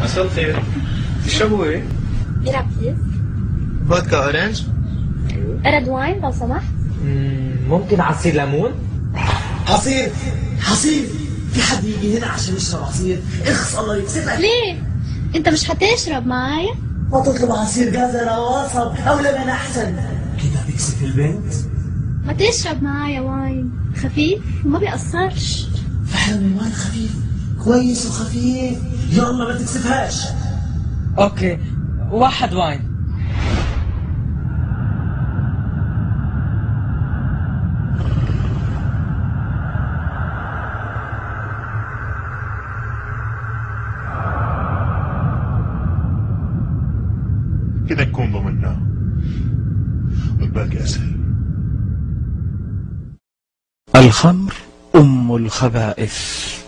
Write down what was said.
مساء الخير، تشربوا ايه؟ بيرة please. فودكا orange؟ red wine لو سمحت. ممكن عصير ليمون؟ عصير عصير، في حد يجي هنا عشان يشرب عصير؟ اخص الله يكسفك. ليه؟ انت مش هتشرب معايا؟ ما تطلب عصير جزر او قصب او لبن احسن. كده هتكسف البنت. ما تشرب معايا wine خفيف وما بيأثرش. فعلا ال wine خفيف كويس وخفيف. يلا ما تكسفهاش. okay، واحد wine. كده نكون ضمناه والباقي أسهل. الخمر أم الخبائث.